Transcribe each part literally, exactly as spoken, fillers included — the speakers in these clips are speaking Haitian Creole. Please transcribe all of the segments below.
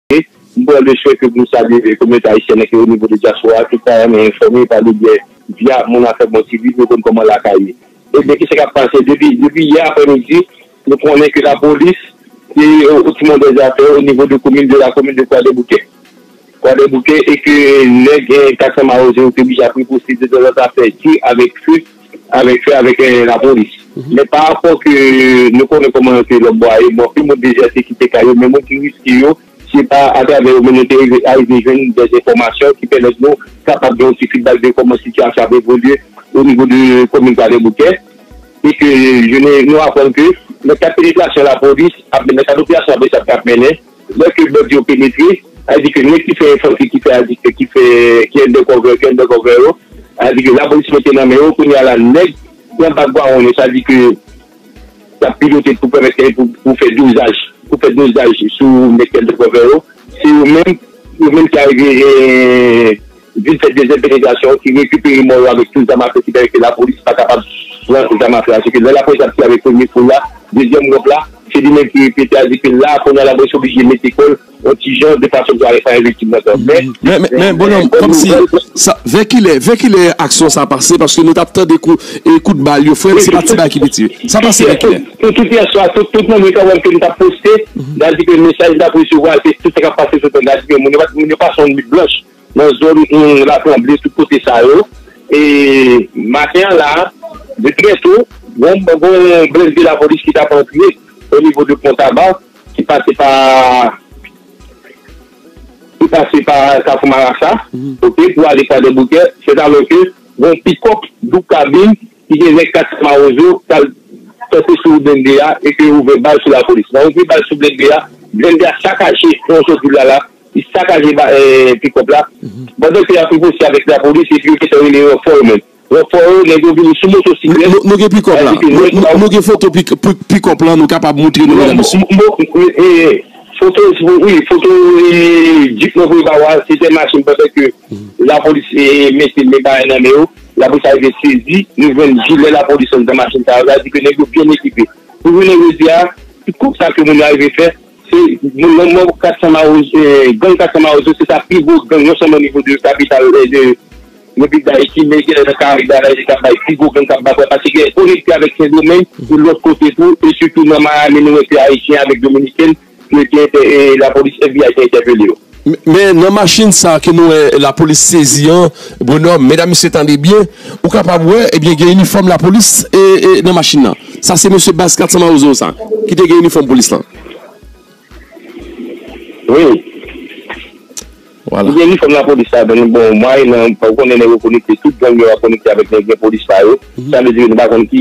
M pran le swen ke pou m salye kominote ayisyèn nan ki o nivo de dyaspora, tout sa renmen enfòme pa le byè via moun afè bon ti liv, nou konn kòman lakay ye. Ebyen, kisa k ap pase? Depi, depi yè aprèmidi, nou konnen ke lapolis te o timon dè zafè o nivo de komin, de la komin de Kwadèboukè. Kwadèboukè, e ke lè gen kat san mawozo yo te oblije ap riposte de tanzantan ap fè tir avèk fe, avèk fe, avèk eh, lapolis. Men pa rapò ke nou konnen kòman ke lòt bò a ye, bon, anpil moun dezète kite kay yo, men moun ki riske yo, se pa atravè yo menm nou te rive, arive jwenn dè enfòmasyon ki pèmèt nou kapab gen yon ti fidbak de kòman sitiyasyon ap evolye o nivo de komin Kwadèboukè. E ke je ne, nou aprann ke nan kad penetrasyon lapolis, ap, nan kad operasyon lapolis ap, ap mennen, lè ke bandi yo penetre, sa vle di ke nèg ki fè enfantri, ki fè adikte, ki fè, ki undercover, ki undercover yo, sa vle di ke lapolis mete nan men yo, kounye a la, nèg ki anba gwawon yo, sa vle di ke y ap pilote pou pèmèt ke pou, pou fè dozaj, pou fè dozaj sou nèg ki undercover yo. Se yo menm, yo menm ki arive eh, vin fè dezyèm penetrasyon, ki rekipere mò yo avèk tout zam afe ki fè ke lapolis pa kapab pran zam afe a. Se ke lè lapolis ap tire avèk premye foul la, dezyèm gwoup la, se li menm ki repete a di ke la, kounye a lapolis oblije mete kò l yon ti jan de fason pou ale fè viktim nan tan. Men, Men, men, men, bonòm, kòm si, sa, vè kilè, vè kilè aksyon sa pase, paske nou t ap tande kou, e kout bal yo, frè m, se pa ti bagay ki piti. Sa pase vè kilè? Tout, tout yè swa, tout, tout moun yo ka wè ke nou t ap poste, sa di ke mesaj n t ap resevwa, se tout sa k ap pase sou tè, sa di ke moun yo pa, moun yo pase yon nwit blanch nan zòn, mm, Latranble, tout kote sa yo. E maten an la, de trè to, gon, gon blende lapolis ki t ap antre o nivo de Pon Taba, ki pase pa, ki pase pa Kafou Marasa, oke, pou ale Kwadèboukè, sètadi ke gon pikòp doub kabin ki gen nèg kat san mawozo k al kanpe sou blende a e ke ouvè bal sou lapolis. Nan ouvri bal sou blende a, blende a sakaje yon sòt vil la la, li sakaje ba, eh, pikòp la. Pandan ke y ap negosye avèk lapolis, epi yo gentan rele ranfò yo menm. Ranfò yo, nèg yo vini sou motosiklèt. Nou, nou gen pikòp la. Nou, nou, nou gen foto pik-, pi-, pikòp la, nou kapab montre nou, medam mesye. Foto, wi, foto, eh, djip mwen voye ba w a, se te machin pandan ke lapolis, eh, mete men bagay nan men yo. Lapolis arive sezi, nou jwenn jilè lapolis anndan machin sa yo. Sa vle di ke nèg yo byen ekipe. Pou jounen jodi a, tout kont sa ke moun yo arive fè, se moun nan mò kat san mawozo, eh, gang kat san mawozo, se sa pi gwo gang, non sèlman o nivo de kapital, eh, de Repiblik Dayiti, men genlè nan Karayib la, ki ap bay pi gwo gang k ap batay, paske gen konekte avèk Sendomeng, e lòt kote tou, e sitou nan Miami, nou wè se Ayisyen avèk Dominiken, ke te entè-, e lapolis F B I te entèpele yo. Men, men nan machin sa ke nou wè lapolis sezi an, Bonòm, medam mesye tande byen, ou kapab wè, ebyen, gen inifòm lapolis e, e nan machin nan. Sa se mesye baz kat san mawozo sa, ki te gen inifòm polis lan. Wi. Vwala. Li gen inifòm lapolis ladan li. Bon, mwayennan, ou konnen nèg yo konekte, tout gang yo ap konekte avèk nèg gen polis pa yo. Sa vle di nou pa konn ki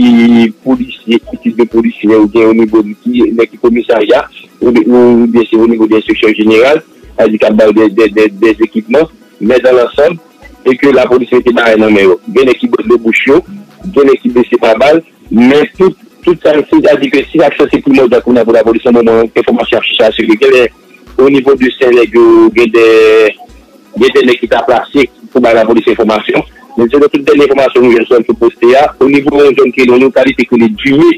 polisye, ki tip de polisye ou gen o nivo de ki nèg ki komisarya, ou, oubyen se o nivo de enspeksyon jeneral, sa vle di k ap ba yo de, de, de, de ekipman, men dan lansanm, e ke lapolis mete bagay nan men yo. Gen nèg ki bwè dlo bouch yo, gen nèg ki blese pa bal, men tout, tout sa, sètadi ke si aksyon se primòdyal kounye a pou lapolis, nan moman enfòmasyon ap chèche a, se ke genlè o nivo de Sen nèg yo, gen de, gen de nèg ki ta plase pou bay lapolis enfòmasyon. Men selon tout dènye enfòmasyon nou jwenn sou, sou poste a, o nivo yon zòn ki rele, yon lokalite ki rele Dime,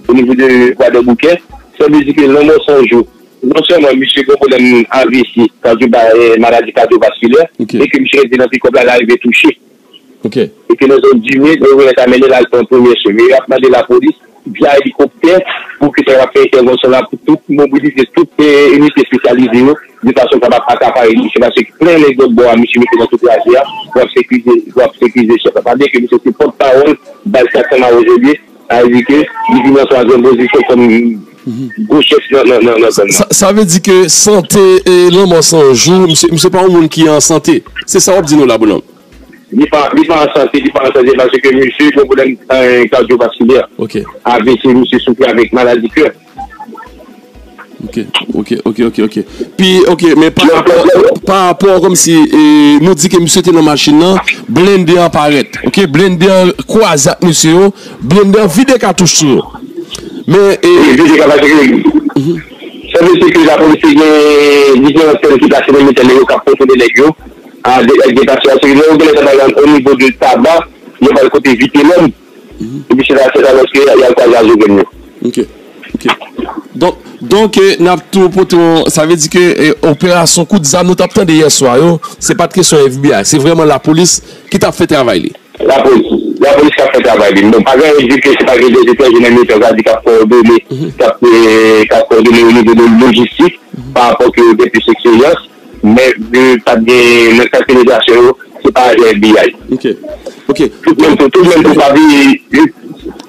o nivo de Kwadèboukè, sa vle di ke lanmò san jou, non sèlman misye gen pwoblèm A V C, kadi-, eh, maladi kadyovaskilè, e ke misye rete nan pikòp la, l arive touche. E ke nan zòn Dime, yo genlè ta mennen l al pran premye swen. Men y ap mande lapolis, via elikoptè, pou ke ta kapab fè entèvansyon la, pou tout mobilize, tout, eh, inite espesyalize yo, de fason kapab akapare misye, paske plen nèg lòt bò a, misye mete nan tout raje a, pou ap sekirize, pou ap sekirize chèf la. Pa bliye ke misye se pòtpawòl baz kat san mawozo li ye, sa vle di ke li vin nan twazyèm pozisyon kòm gwo chèf nan, nan, nan, nan zòn nan. Sa, sa vle di ke sante e lanmò san jou, misye, misye pa yon moun ki an sante. Se sa w ap di nou la, bonòm? Li pa, li pa an sante, li pa an sante paske misye gen pwoblèm, eh, kadyovaskilè. A V C, misye soufri avèk maladi kè. Ok, ok, ok, ok, ok. Pi, ok, men pa rapò, pa rapò kòmsi, eh, nou di ke misye te nan machin nan, blende an parèt. Ok, blende an kwaze ak mesye yo, blende an vide katouch sou yo. Men, eh, vide katouch, sa vle di ke lapolis te gen diferan sèl ki plase nan mitan nèg yo k ap kontwole nèg yo. A, de, de, paske lè yo genlè ta bay o nivo de Taba, yo pral kote Vitelòm. Epi se la, se la lòske y al kwaze ak zògèn yo. Ok. Donk, donk, eh, n ap tou pote yon, sa vle di ke, eh, operasyon kout zam nou t ap tande yè swa yo, se pa t kesyon F B I, se vrèman lapolis ki t ap fè travay li. Lapolis, lapolis k ap fè travay li. Bon, pa gen anyen di ke se pa gen de etranjè nan mitan, sa di k ap kowòdone, k ap, eh, k ap kowòdone o nivo de lojistik, pa rapò ke yo gen plis eksperyans, men, eh, pa t gen, nan ka penetrasyon yo, se pa ajan F B I. Ok. Ok. Tout menm tou, tout menm tou, pa bliye,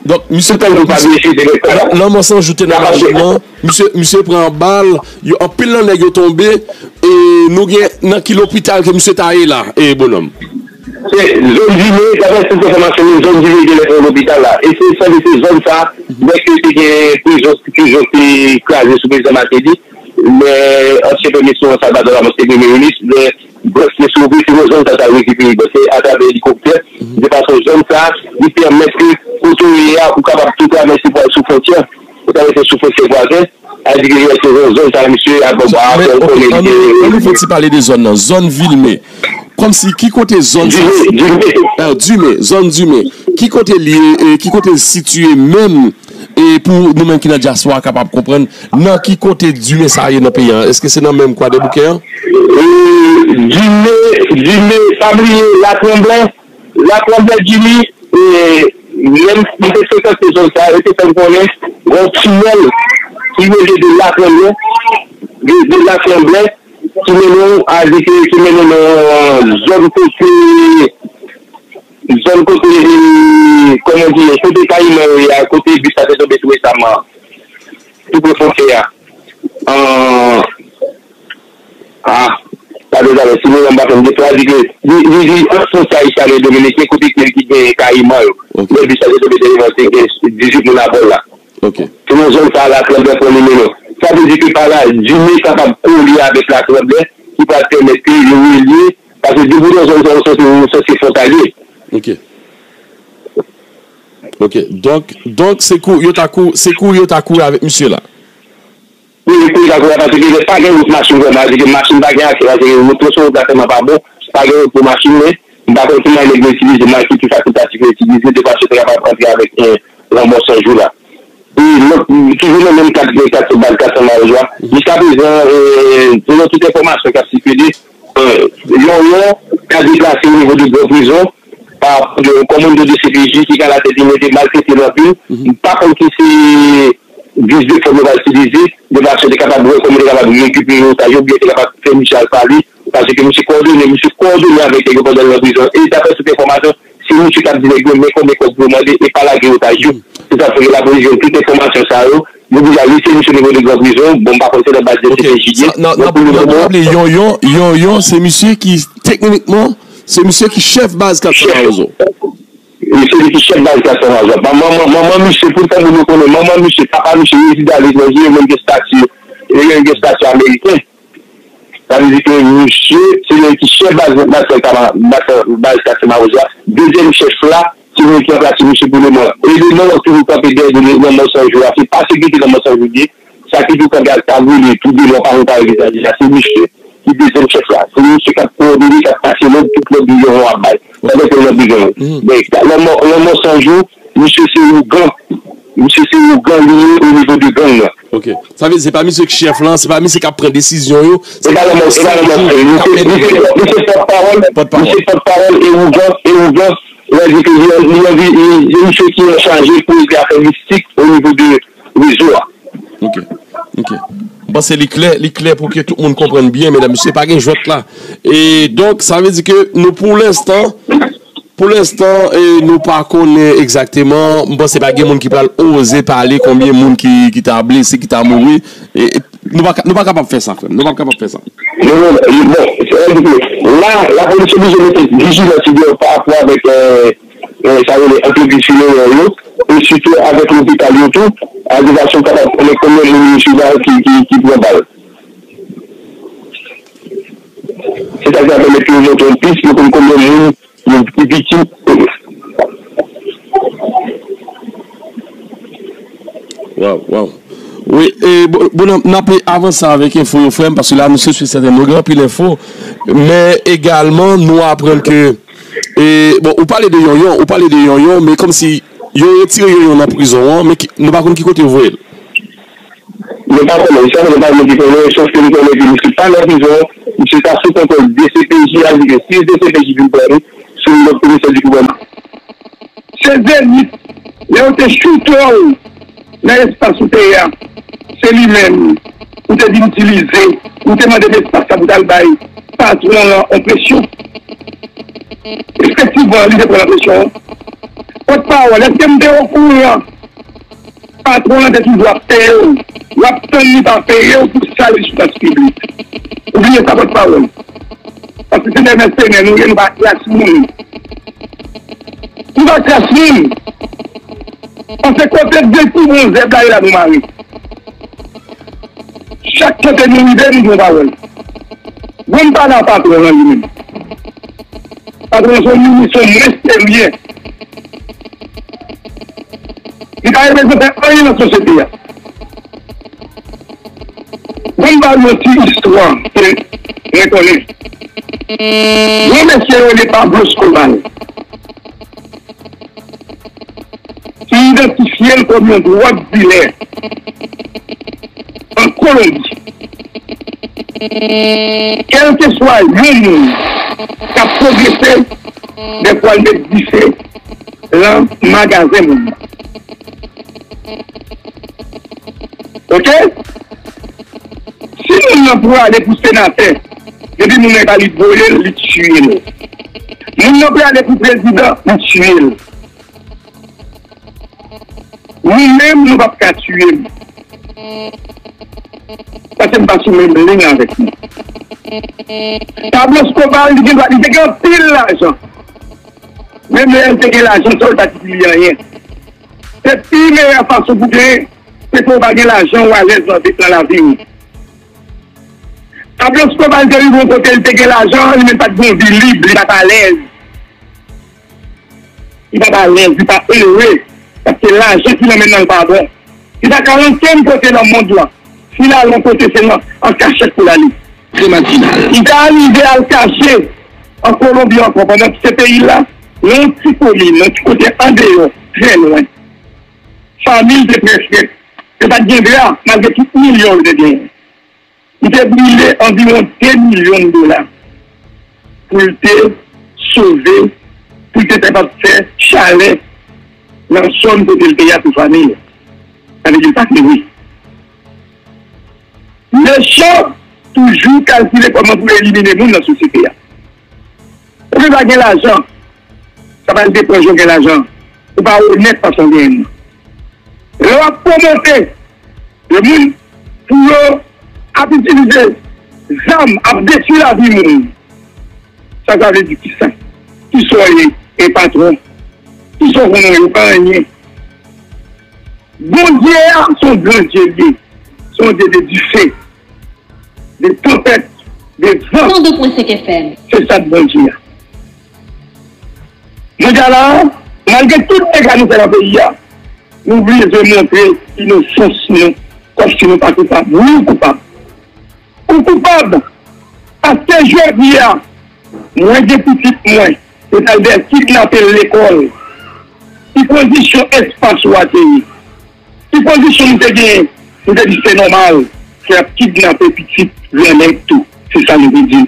Donk, misye tout menm tou, pa bliye, se direktè la. Lanmò San Jou te nan machin nan, misye, misye pran bal, yo, anpil nan nèg yo tonbe, e nou gen nan ki lopital ke misye ta ye la, e bonòm. Se zòn Dime, daprè tout enfòmasyon yo, zòn Dime genlè se yon lopital la. E se sanble se zòn sa, lè ke te gen prizon, prizon te kraze sou prezidan Martelly, lè ansyen premye minis Salvador Lamothe te premye minis, lè Brest te sou operasyon zòn sa, sa rekipere Brest atravè elikoptè. De fason, zòn sa, li pèmèt ke kote w ye a, ou kapab tou travèse pou al sou fwontyè. Ou travèse sou fwontyè vwazen. Sa vle di ke se yon zòn sa, misye, a bon, ba, men, ok, konnen ann nou, ann nou fè ti pale de zòn nan. Zòn Vilme. Kòmsi, ki kote zòn sa? Dime, Dime. Ah, Dime, zòn Dime. Ki kote li ye, e ki kote l sitiye menm? E pou nou menm ki nan dyaspora kapab konprann, nan ki kote Dime sa ye nan peyi an? Èske se nan menm Kwadèboukè an? E, Dime, Dime, pa bliye Latranblè, Latranblè Dime, e, menm m te frekante zòn sa, yo te fè m konnen, gen yon tinèl ki rele de Latranblè, de, de Latranblè, ki mennen w a di ke, ki mennen w nan zòn kote, zòn kote, e, kòman di, kote Kayiman yo ye a, kote bis la te tonbe tou resaman, tou pre fwontyè a. An, a, sa deja, si nou pa fè m defo a di ke li, li, li an fwontyè ayisyen avèk dominiken, kote ke ki gen Kayiman yo. Ok. Lè bis la te tonbe dèyè, te gen dizuit moun abò l la. Ok. Se nan zòn sa a Latranblè pran nimewo. Sa vle di ke pa la, Dime kapab kole avèk Latranblè, ki pral pèmèt ke yo relye, paske depi w nan zòn sa, ou sanse, ou sanse fwontalye. Ok. Ok. Donk, donk, se kou, yo ta kou, se kou, yo ta kouri avèk misye la. Wi, wi, kou yo ta kouri, paske pa gen wout machin vrèman, sa vle di ke machin pa gen aksè, paske wout yo sou wout la tèlman pa bon, pa gen wout pou machin, men m pa konn ki manyè nèg yo itilize, manyè ki pi fasiltatif yo itilize, de fason yo te kapab antre avèk, eh, lanmò San Jou la. E lòt, toujou nan menm kad, kat, baz Kat San Mawozo a, jiskaprezan, eh, selon tout enfòmasyon k ap sikile, eh, Yonyon ka deplase o nivo de Gran Prizon, pa rapò de yon kòmando de C P J ki ka latèt li, men te maltrete l anpil. M pa konn ki se vis de fòm yo va itilize, de fason te kapab wè kòman te kapab rekipere otaj yo, oubyen te kapab fè misye al pale, paske misye kowòdone, misye kowòdone avèk nèg yo pandan l nan prizon. E daprè tout enfòmasyon, se misye k ap di nèg yo, men konbyen kòb pou yo mande, e pa lage otaj yo. Se sa k fè ke lapolis jwenn tout enfòmasyon sa yo, yo deja lese misye o nivo de Gran Prizon, bon, m pa konn se nan baz de C P J li ye, men pou lemoman. N ap raple, Yonyon, Yonyon, se misye ki, teknikman, se misye ki chèf baz Kat San Mawozo. E se li ki chèf baz Kat San Mawozo. Manman, manman misye, pou tan moun yo konnen, manman misye, papa misye, rezide aletranje, yo menm gen estati, yo menm gen estati ameriken. Sa vle di ke misye, se li ki chèf baz, baz, baz, baz Kat San Mawozo a. Dezyèm chèf la, se li ki ranplase misye pou lemoman. Eleman yo toujou kanpe dèyè de lanmò San Jou a. Se pa sekirite lanmò San Jou li ye. Sa ki tou kanpe al tabrile, tou de lò pa yon kare vizaji a, se misye ki dezyèm chèf la. Se misye k ap kowòdone, k ap pase lòd, tout lòd yo ap bay. Sa vle di lòd yo. Men lanmò, lanmò San Jou, misye se ougan. Misye se ougan li ye o nivo de gang nan. Ok. Sa vle di se pa misye k chèf lan, se pa misye k ap pran desizyon yo, se pa lanmò, se pa lanmò San Jou, misye, misye pòtpawòl, misye pòtpawòl e ougan, e ougan, lè di ke li, li anvi, li, li misye ki an chaje pou regle afè mistik o nivo de rezo a. Ok, ok. M panse li klè, li klè pou ke tout moun konprann byen, medam, mesye, pa gen jwèt la. E donk, sa vle di ke nou, pou lenstan, pou lenstan, e, nou pa konnen egzakteman, m panse pa gen moun ki pral oze pale konbyen moun ki, ki ta blese, ki ta mouri. E, e, nou pa ka, nou pa kapab fè sa, frè m. Nou pa kapab fè sa. Non, non, non, bon, se, la, lapolis oblije mete vijilans li deyò pa rapò avèk, e, e, sa rele antrepriz finerè yo, e sitou avèk lopital yo tou, a de fason kapab konnen konbyen moun yo sou la ki, ki, ki pran bal. Se sa k ap pèmèt ke yo monte yon pis pou konn konbyen moun yo ki viktim. Waw, waw. Wi, e, bon, bon, n ap, n ap avanse avèk enfo yo, frè m, paske la, nou se sèten, nou gen anpil enfo, men egalman, nou aprann ke, e, bon, ou pale de Yonyon, ou pale de Yonyon, men kòmsi yo retire Yonyon nan prizon an, men ki, nou pa konn ki kote yo voye l. Yo pa konnen, yo sèlman pa vle di konnen, sòf ke nou konnen ke misye pa nan prizon, misye ta sou kontwòl D C P J, al di ke si D C P J vin pran li, se yon lòt komisè di gouvènman. Se Zenith, lè yo te choute w nan espas ou te ye a, se li menm ou te vin itilize, ou te mande espas la pou t al bay patwon an yon presyon. Efektivman, li te pran presyon an. Pòtpawòl, èske m te okouran? Patwon an te toujou ap peye w. W ap tann li pa peye w pou sal espas piblik. Ou bliye sa, pòtpawòl. Paske se de mèsenè nou ye, nou pa kras moun. Nou pa kras moun. Paske kote de pi bon zèb la ye la nou mare. Chak kote nou rive, nou gen pawòl. Bon, m pale a patwon an li menm. Patwon an se yon minis, se yon mwen serye. Li pa reprezante anyen nan sosyete a. Bon, m ba nou yon ti istwa ke mwen konnen. Yon mesye yo rele Pablo Escobar. Ki idantifye l kòm yon dwòg dilè an Kolonbi. Kèlkeswa yon moun k ap pwogrese, dèfwa l met dife nan magazen moun nan. Oke? Si moun nan prale pou senatè, depi moun nan pa li voye l, li tiye l. Moun nan prale pou prezidan, li tiye l. Nou menm, nou p ap ka tiye m. Paske m pa sou menm liy avèk nou. Pablo Escobar, li gen dwa, li te gen anpil lajan. Menm lè l te gen lajan, sa yo pa t itil li anyen. Se pi meyè fason pou gen, se pou w pa gen lajan, w alèz nan, nan lavi w. Pablo Escobar te rive yon kote, li te gen lajan, li menm pa t gen yon vi lib, li pa t alèz. Li pa t alèz, li pa ere, paske lajan ki nan men l pa bon. Li pa ka ankenn kote nan mond lan. Si l al yon kote, se nan, an kachèt pou l ale. Se matinal. Li ta rive al kache an Kolonbi ankò, pandan se peyi l la, nan yon ti komin, nan yon ti kote andeyò, trè lwen. Fanmi l te trè frèt. Yo pa t gen dra, malgre tout milyon yo te genyen. Li te brile anviwon de milyon dola pou l te sove, pou l te kapab fè chalè nan zòn kote l te ye a pou fanmi l. Sa vle di l pa t mouri. Mechan toujou kalkile kòman pou elimine moun nan sosyete a. Ou gen dwa gen lajan, sa pa vle di w gen lajan. Ou pa onèt fason w genyen l. Lè w ap pwomote de moun pou yo ap itilize zam, ap detwi lavi moun, sa sa vle di kisa? Kisa w ye, e patwon? Kisa w konnen, ou pa anyen. Bondye a, se yon gran Dye l ye. Se yon Dye de dife, de tanpèt, de van. Cent deux point cinq F M. Se sa k Bondye a. Jodi a la, malgre tout dega nou fè nan peyi a, nou bliye montre inosans nou, kòmsi nou pa koupab. Wi, ou koupab. Ou koupab. Paske jodi a, mwen gen pitit mwen, yo t al kidnape l lekòl. Ki pozisyon espas ou a te ye? Ki pozisyon nou te genyen? Nou te di se nòmal, se y ap kidnape pitit gran nèg tou. Se sa nou te di.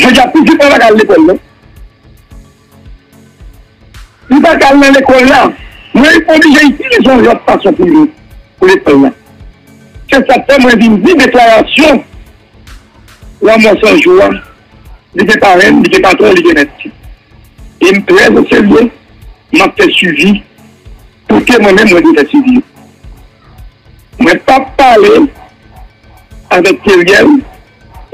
Jodi a, pitit mwen pa ka al lekòl, non. Li pa ka al nan lekòl la. Mwen oblije itilize yon lòt fason pou li, pou lekòl la. Se sa k fè mwen vin di deklarasyon lanmò san jou a, li gen parenn, li gen patwon, li gen mèt. E m trè oserye, m ap fè swivi, pou ke mwen menm mwen dwe fè swivi yo. Mwen p ap pale avèk Teriel,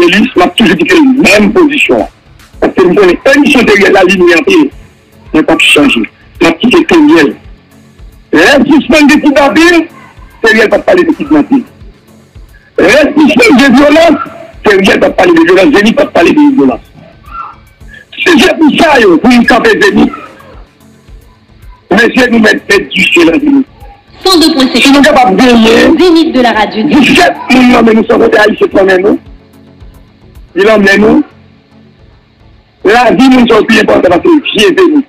Elis, m ap toujou kite l menm pozisyon an. Paske m konnen pozisyon Teriel la, li lwen anpil. Mwen p ap chanje. M ap kite Teriel. Lè sispann gen kidnapin, Teriel p ap pale de kidnapin. Lè sispann gen vyolans, Teriel p ap pale de vyolans, Zenith p ap pale de vyolans. Si se pou sa yo, pou m kanpe Zenith, mesye, nou mèt met dife nan Zenith. Si nou kapab genyen Zenith de la radio. Disèt moun nan men nou, san kote Ayisyen nan men nou, li nan men nou. Lavi moun sa yo pi enpòtan pase vye Zenith.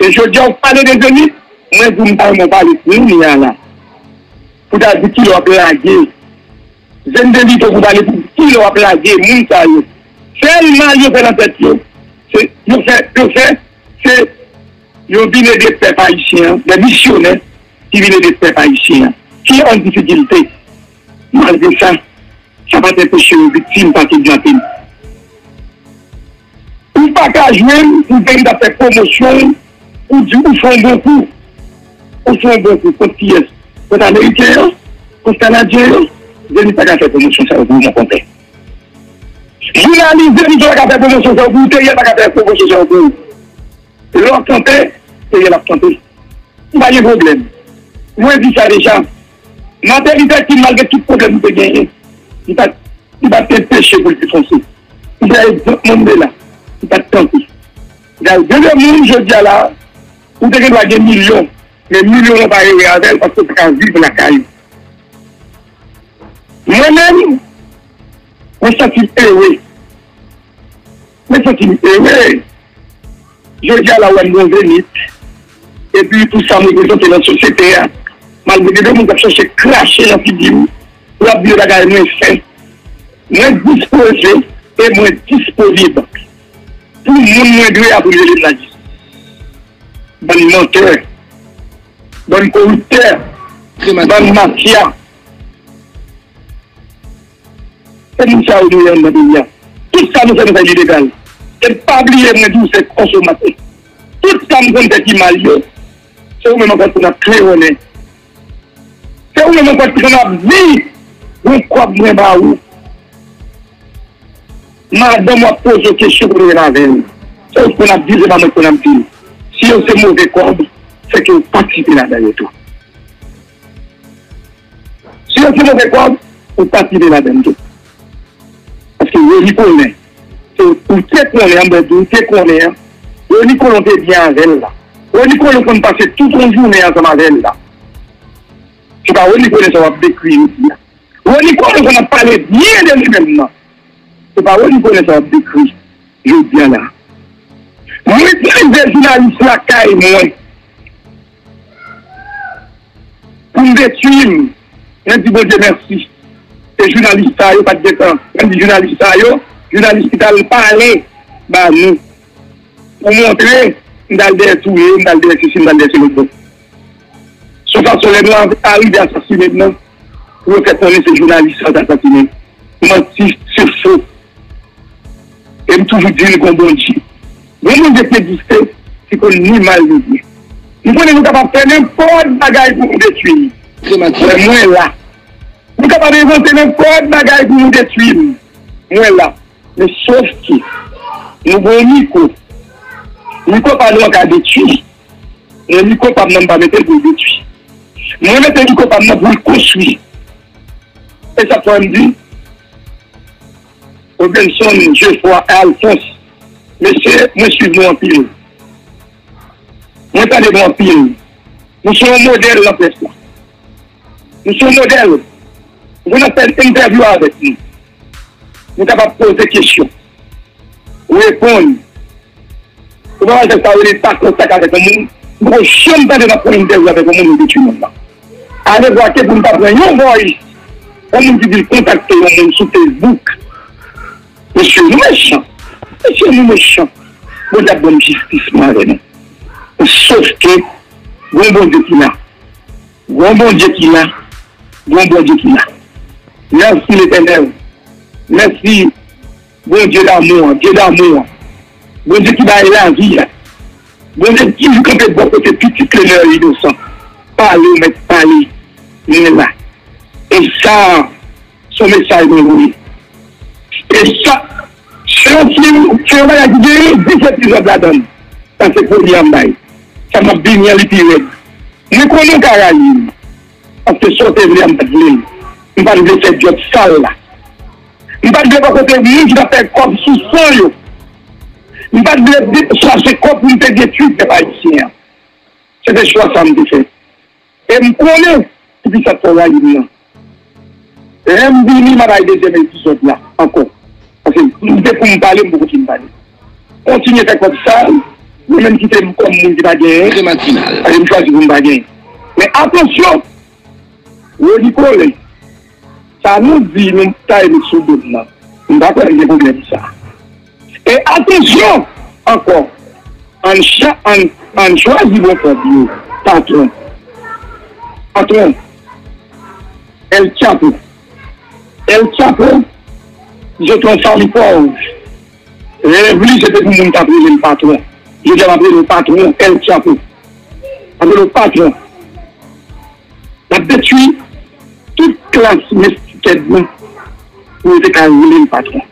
E jodi a, w pale de Zenith, mwen di w m pa renmen w pale kounye a la. Pou ta di kilè w ap lage Zen te li to pou pale pou ki lè w ap lage moun sa yo. Sèl mal yo fè nan tèt yo, se yo fè, yo fè, se yo vin ede pèp ayisyen an, de misyonè ki vin ede pèp ayisyen an, ki an difikilte. Malgre sa, sa pa t anpeche yo viktim, pa kidnape. Ou pa ka jwenn pou Zenith ap fè pwomosyon ou, ou di ou fè yon bon kou. Ou fè yon bon kou kont kiyès? Kont Ameriken yo? Kont Kanadyen yo? Zenith pa ka fè pwomosyon sa yo pou ou, mon konpè. Jounalis Zenith yo pa ka fè pwomosyon sa yo pou ou, Teriel pa ka fè pwomosyon sa yo pou ou. Lè w ap kanpe, Teriel ap kanpe. M pa gen pwoblèm. Mwen di sa deja. Martin Luther King, malgre tout pwoblèm li te genyen, li pa, li pa t anpeche pou l defonse. Li te egzanp Mandela, li pa t kanpe. Gade, gen de moun jodi a la, ou te gen dwa gen milyon, men milyon an pa ere avè l paske w pa ka viv lakay ou. Mwen menm, mwen santi m ere. Mwen santi m ere. Jodi a la, w wè m nan Zenith. Epi pou sa m reprezante nan sosyete a, malgre gen de moun k ap chèche krache nan figi m, pou y ap di yo bagay mwen fè, mwen dispoze e mwen disponib pou moun mwen dwe a pou l rele m lajistis. Bann mantè, bann koriptè, bann mafya. Se moun sa yo nou ye anndan peyi a. Tout sa nou fè, nou fè ilegal. E pa bliye mwen di w se konsomatè. Tout sa m konn fè ki mal yo, se ou menm ankò ki konn ap klewonnen. Se ou menm ankò ki konn ap di, gon kòb mwen ba ou. Madanm w ap poze w kesyon pou nou rele avè l. Se ou ki konn ap di, se pa mwen ki konn ap di l. Si yo se move kòb, se ke ou patisipe ladan yo tou. Si yo se move kòb, ou patisipe ladan l tou. Paske Rony Colin, se ou te konnen an, mwen di ou te konnen an, Rony Colin te byen avè l la. Rony Colin konn pase tout yon jounen ansanm avè l la. Se pa Rony Colin sa w ap dekri jodi a. Rony Colin konn ap pale byen de li menm nan. Se pa Rony Colin sa w ap dekri jodi a la. Mwen itilize jounalis lakay mwen pou m detwi m. Mwen di Bondye mèsi. E jounalis sa yo pa t gentan, mwen di jounalis sa yo, jounalis ki t al pale ba nou pou montre m t al dèyè touye, m t al dèyè sesi, m t al dèyè se lòt bò. Se yon fason lè nou arive asasine m nan, pou yo fè konnen se jounalis sa yo t asasine. Manti, se fo. E m toujou di l gon Bondye. Gon Bondye ki egziste, ki konn ni mal ni byen. M konnen nou kapab fè nenpòt bagay pou nou detwi m. Men mwen la. Nou kapab envante nenpòt bagay pou nou detwi m. Mwen la. Men sof ke nou gon mikwo. Mikwo pa nou an ka detwi. Men mikwo pa m nan m pa mete l pou l detwi. Mwen mete mikwo pa m nan pou l konstwi. E sa k fè m di, Robinson, Geoffroy, Alphonse, mesye, mwen swiv nou anpil. Mwen tande nou anpil. Nou se yon modèl nan près la. Nou se yon modèl. Nou konn ap fè entèvyou avèk nou. Nou kapab poze kesyon. Reponn. Ou pa wè sa yo rele pa kontak avèk yon moun? M poko janm tande n ap pran entèvyou avèk yon moun, nou detwi moun nan. Alevwa ke pou n ta pran yon voice, yon moun ki di l kontakte yon moun sou Facebook. Mesye, nou mechan. Mesye, nou mechan. Bondye ap ban m jistis mwen avè nou. Sof ke, gon Bondye ki la. Gon Bondye ki la. Gon Bondye ki la. Mèsi Letènèl. Mèsi Bondye damou an, Dye damou an. Bondye ki bay lavi a. Bondye ki toujou kanpe bò kote pitit li lè yo inosan. Pale, ou mèt pale. Mwen la. E sa, se yon mesaj mwen voye. E sa, se yon fim, se yon bagay ki genyen dis epizòd ladan l. Sa se premye a m bay. Sa m ap vini an, li pi rèd. Mwen konnen w ka rayi m. Paske sa w te vle a, m pa t vle l. M pa t vle fè djòb sal la. M pa t vle bò kote moun ki t ap fè kòb sou san yo. M pa t vle de-, chache kòb pou m te detwi pèp ayisyen an. Se te chwa sa m te fè. E m konnen se pou sa k fè w rayi m nan. Lè m vini, m a bay dezyèm epizòd la ankò. Paske m te pou m pale, m poko fin pale. Kontinye fè kòb sal, mwen menm kite m kòm moun ki pa genyen. Paske m chwazi pou m pa genyen. Men atansyon, Rony Colin, Sa nou di, nou ta met sou do m nan. M pa kwè gen pwoblèm sa. E atansyon ankò, ann, cha, ann, ann chwazi bon kòb yo. Patwon. Patwon. El Chapo. El Chapo, se te yon fanmi pòv. Rèv li, se te pou moun t ap rele l patwon. Jodi a, m ap rele w patwon, El Chapo. M ap rele w patwon. L ap detwi tout klas mestikèd nou pou yo te ka rele l patwon.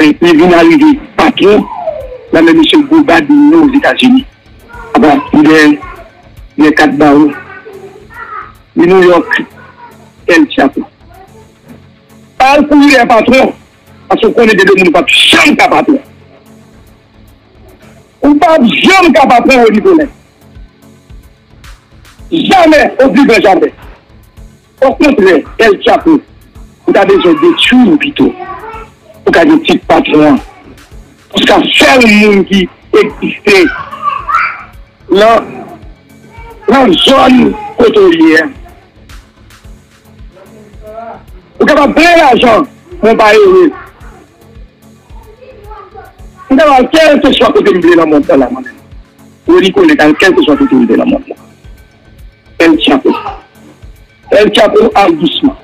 E li vin arive patwon nan men mesye Gobad Nino Ozetazini. Apa, li gen, li gen kat bawo. Li Nouyòk, El Chapo. Pa al kouri dèyè patwon, paske w konnen de de moun ou p ap janm ka patwon. Ou p ap janm ka patwon, Rony Colin. Jamè, au plus grand jamais. Okontrè, El Chapo, ou ta bezwen detwi w pito. Ou ka gen tit patwon an. Paske sèl moun ki egziste nan, nan zòn kote w ye a. Ou kapab plen lajan, men w pa ere. M kapab al kèlkeswa kote m vle nan mond lan la, mwen menm. Rony Colin ka al kèlkeswa kote m vle nan mond lan. El Chapo. El Chapo, al dousman.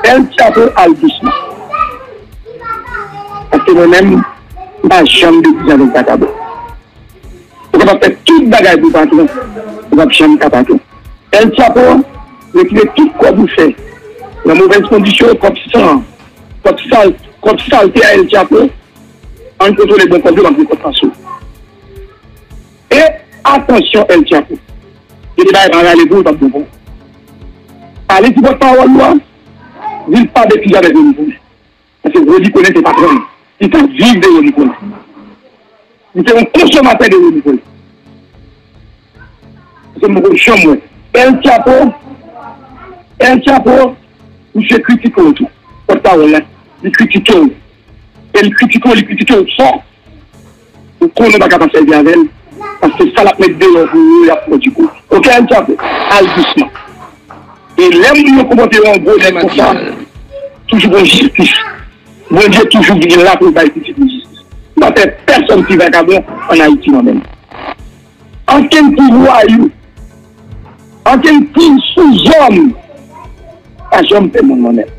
El Chapo, al dousman. Paske mwen menm, m pa janm betize avèk vakabon. Ou kapab fè tout bagay pou patwon, ou p ap janm ka patwon. El Chapo, retire tout kòb ou fè nan movèz kondisyon, kòb san, kòb sal, kòb salte a El Chapo, ann kontwole bon kòb yo, m ap gen kòb pase w. E atansyon, El Chapo. Gen de bagay pa rale pou ou, l p ap bon pou ou. Ale ti pòtpawòl ou a, di l pa betize avèk Rony Colin. Paske Rony Colin se patwon l. Li t ap viv de Rony Colin. Li se yon konsomatè de Rony Colin. Paske m poko janm wè. El Chapo, El Chapo, misye kritike w tou. Pòtpawòl la, li kritike w. E li kritike w, li kritike w fò. Ou konnen w pa ka pa sèvi avè l, paske sa l ap met deyò pou ou, y ap pran di kou. Oke, El Chapo, al dousman. E lè moun yo konpòte yo an gwo nèg konsa, toujou gon jistis. Bondye toujou gen la pou l bay pitit li jistis. M pa fè pèsonn pi vakabon ann Ayiti, mwen menm. Ankenn ti vwayou, ankenn ti souzòm pa janm fè moun mwen menm.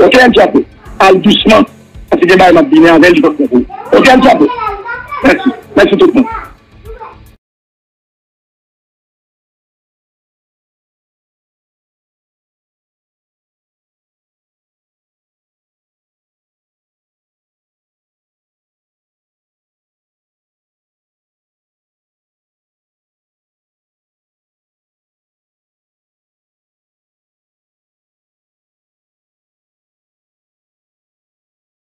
Oke, El Chapo, al dousman, paske gen bagay m ap vini avè l, li p ap bon pou ou. Oke, El Chapo? Mèsi. Mèsi tout moun.